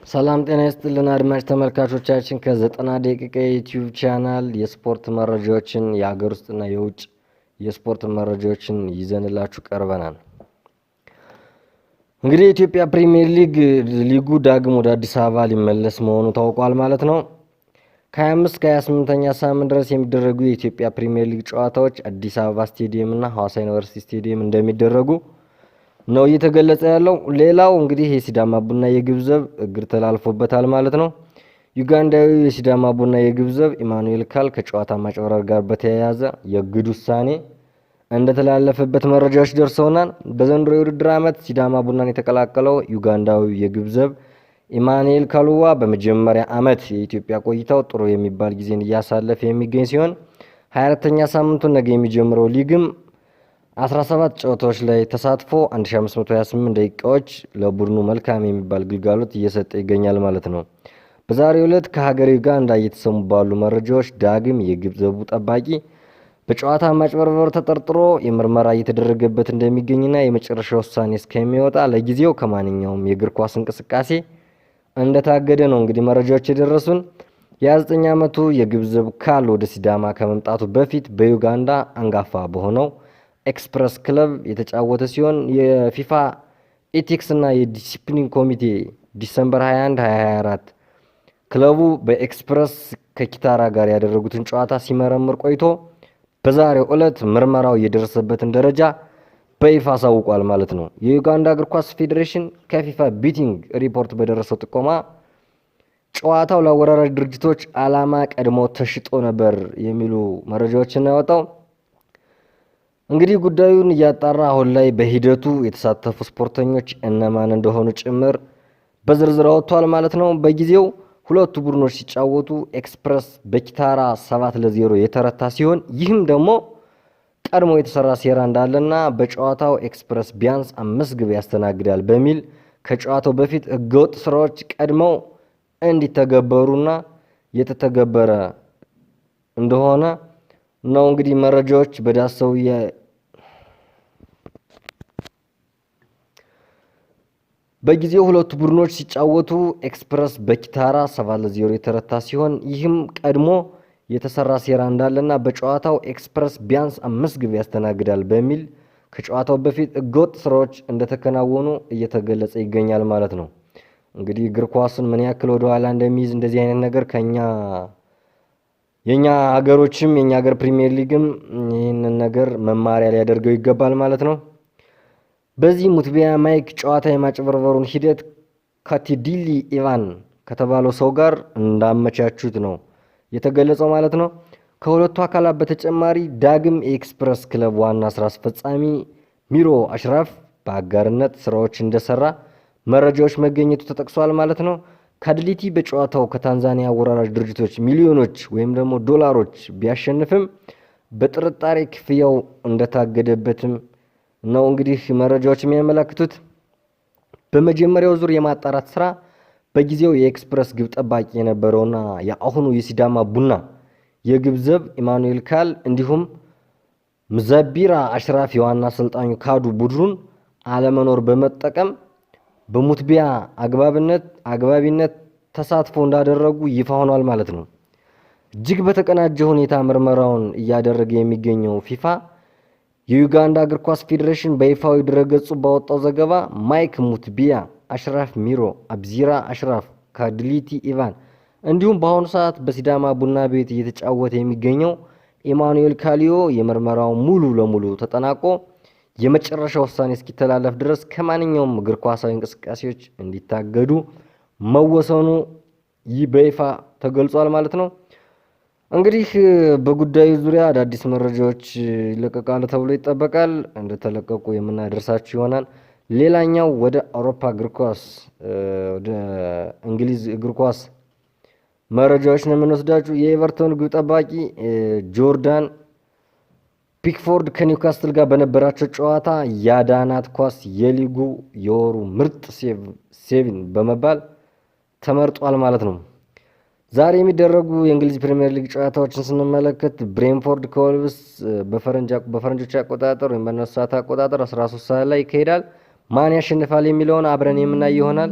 ሰላም ጤና ይስጥልን አድማጭ ተመልካቾቻችን፣ ከ90 ደቂቃ የዩቲዩብ ቻናል የስፖርት መረጃዎችን፣ የሀገር ውስጥና የውጭ የስፖርት መረጃዎችን ይዘንላችሁ ቀርበናል። እንግዲህ የኢትዮጵያ ፕሪሚየር ሊግ ሊጉ ዳግም ወደ አዲስ አበባ ሊመለስ መሆኑ ታውቋል ማለት ነው። ከ25 እስከ 28ኛ ሳምንት ድረስ የሚደረጉ የኢትዮጵያ ፕሪሚየር ሊግ ጨዋታዎች አዲስ አበባ ስቴዲየም እና ሐዋሳ ዩኒቨርሲቲ ስቴዲየም እንደሚደረጉ ነው እየተገለጸ ያለው። ሌላው እንግዲህ የሲዳማ ቡና የግብ ዘብ እግድ ተላልፎበታል ማለት ነው። ዩጋንዳዊው የሲዳማ ቡና የግብ ዘብ ኢማኑኤል ካል ከጨዋታ ማጭበርበር ጋር በተያያዘ የእግድ ውሳኔ እንደተላለፈበት መረጃዎች ደርሰውናል። በዘንድሮ የውድድር ዓመት ሲዳማ ቡናን የተቀላቀለው ዩጋንዳዊው የግብ ዘብ ኢማኑኤል ካሉዋ በመጀመሪያ ዓመት የኢትዮጵያ ቆይታው ጥሩ የሚባል ጊዜን እያሳለፈ የሚገኝ ሲሆን፣ 24ተኛ ሳምንቱን ነገ የሚጀምረው ሊግም 17 ጨዋታዎች ላይ ተሳትፎ 1528 ደቂቃዎች ለቡድኑ መልካም የሚባል ግልጋሎት እየሰጠ ይገኛል ማለት ነው። በዛሬው ዕለት ከሀገር ዩጋንዳ እየተሰሙ ባሉ መረጃዎች ዳግም የግብ ዘቡ ጠባቂ በጨዋታ ማጭበርበር ተጠርጥሮ የምርመራ እየተደረገበት እንደሚገኝና የመጨረሻ ውሳኔ እስከሚወጣ ለጊዜው ከማንኛውም የእግር ኳስ እንቅስቃሴ እንደታገደ ነው እንግዲህ መረጃዎች የደረሱን። የ29 ዓመቱ የግብ ዘብ ካል ወደ ሲዳማ ከመምጣቱ በፊት በዩጋንዳ አንጋፋ በሆነው ኤክስፕረስ ክለብ የተጫወተ ሲሆን፣ የፊፋ ethics እና የዲሲፕሊን ኮሚቴ December 21 2024 ክለቡ በኤክስፕረስ ከኪታራ ጋር ያደረጉትን ጨዋታ ሲመረምር ቆይቶ በዛሬው ዕለት ምርመራው የደረሰበትን ደረጃ በይፋ አሳውቋል ማለት ነው። የዩጋንዳ እግር ኳስ ፌዴሬሽን ከፊፋ betting ሪፖርት በደረሰው ጥቆማ ጨዋታው ለአወራራጅ ድርጅቶች ዓላማ ቀድሞ ተሽጦ ነበር የሚሉ መረጃዎችን ያወጣው። እንግዲህ ጉዳዩን እያጣራ አሁን ላይ በሂደቱ የተሳተፉ ስፖርተኞች እነማን እንደሆኑ ጭምር በዝርዝር አወጥቷል ማለት ነው። በጊዜው ሁለቱ ቡድኖች ሲጫወቱ ኤክስፕረስ በኪታራ 7-0 የተረታ ሲሆን፣ ይህም ደግሞ ቀድሞ የተሰራ ሴራ እንዳለና በጨዋታው ኤክስፕረስ ቢያንስ አምስት ግብ ያስተናግዳል በሚል ከጨዋታው በፊት ህገወጥ ስራዎች ቀድመው እንዲተገበሩና የተተገበረ እንደሆነ ነው እንግዲህ መረጃዎች በዳሰው። በጊዜው ሁለቱ ቡድኖች ሲጫወቱ ኤክስፕረስ በኪታራ 7-0 የተረታ ሲሆን፣ ይህም ቀድሞ የተሰራ ሴራ እንዳለና በጨዋታው ኤክስፕረስ ቢያንስ አምስት ግብ ያስተናግዳል በሚል ከጨዋታው በፊት ህገወጥ ስራዎች እንደተከናወኑ እየተገለጸ ይገኛል ማለት ነው። እንግዲህ እግር ኳሱን ምን ያክል ወደኋላ እንደሚይዝ እንደዚህ አይነት ነገር ከኛ የኛ ሀገሮችም የኛ ሀገር ፕሪሚየር ሊግም ይህንን ነገር መማሪያ ሊያደርገው ይገባል ማለት ነው። በዚህ ሙትቢያ ማይክ ጨዋታ የማጭበርበሩን ሂደት ካቲዲሊ ኢቫን ከተባለው ሰው ጋር እንዳመቻቹት ነው የተገለጸው ማለት ነው። ከሁለቱ አካላት በተጨማሪ ዳግም የኤክስፕረስ ክለብ ዋና ስራ አስፈጻሚ ሚሮ አሽራፍ በአጋርነት ስራዎች እንደሰራ መረጃዎች መገኘቱ ተጠቅሷል ማለት ነው። ካድሊቲ በጨዋታው ከታንዛኒያ አወራራጅ ድርጅቶች ሚሊዮኖች ወይም ደግሞ ዶላሮች ቢያሸንፍም በጥርጣሬ ክፍያው እንደታገደበትም ነው እንግዲህ መረጃዎች የሚያመላክቱት። በመጀመሪያው ዙር የማጣራት ስራ በጊዜው የኤክስፕረስ ግብ ጠባቂ የነበረውና የአሁኑ የሲዳማ ቡና የግብ ዘብ ኢማኑኤል ካል እንዲሁም ምዘቢራ አሽራፍ የዋና አሰልጣኙ ካዱ ቡድኑን አለመኖር በመጠቀም በሙትቢያ አግባቢነት ተሳትፎ እንዳደረጉ ይፋ ሆኗል ማለት ነው። እጅግ በተቀናጀ ሁኔታ ምርመራውን እያደረገ የሚገኘው ፊፋ የዩጋንዳ እግር ኳስ ፌዴሬሽን በይፋዊ ድረገጹ ባወጣው ዘገባ ማይክ ሙትቢያ፣ አሽራፍ ሚሮ፣ አብዚራ አሽራፍ፣ ካድሊቲ ኢቫን እንዲሁም በአሁኑ ሰዓት በሲዳማ ቡና ቤት እየተጫወተ የሚገኘው ኢማኑኤል ካሊዮ የምርመራው ሙሉ ለሙሉ ተጠናቆ የመጨረሻ ውሳኔ እስኪተላለፍ ድረስ ከማንኛውም እግር ኳሳዊ እንቅስቃሴዎች እንዲታገዱ መወሰኑ ይህ በይፋ ተገልጿል ማለት ነው። እንግዲህ በጉዳዩ ዙሪያ አዳዲስ መረጃዎች ይለቀቃሉ ተብሎ ይጠበቃል። እንደተለቀቁ የምናደርሳችሁ ይሆናል። ሌላኛው ወደ አውሮፓ እግር ኳስ፣ ወደ እንግሊዝ እግር ኳስ መረጃዎች ነው የምንወስዳችሁ። የኤቨርቶን ግብ ጠባቂ ጆርዳን ፒክፎርድ ከኒውካስትል ጋር በነበራቸው ጨዋታ ያዳናት ኳስ የሊጉ የወሩ ምርጥ save ን በመባል ተመርጧል ማለት ነው። ዛሬ የሚደረጉ የእንግሊዝ ፕሪምየር ሊግ ጨዋታዎችን ስንመለከት ብሬንፎርድ ከወልቭስ በፈረንጆች አቆጣጠር ወይም በእነሱ ሰዓት አቆጣጠር 13 ሰዓት ላይ ይካሄዳል። ማን ያሸንፋል የሚለውን አብረን የምናይ ይሆናል።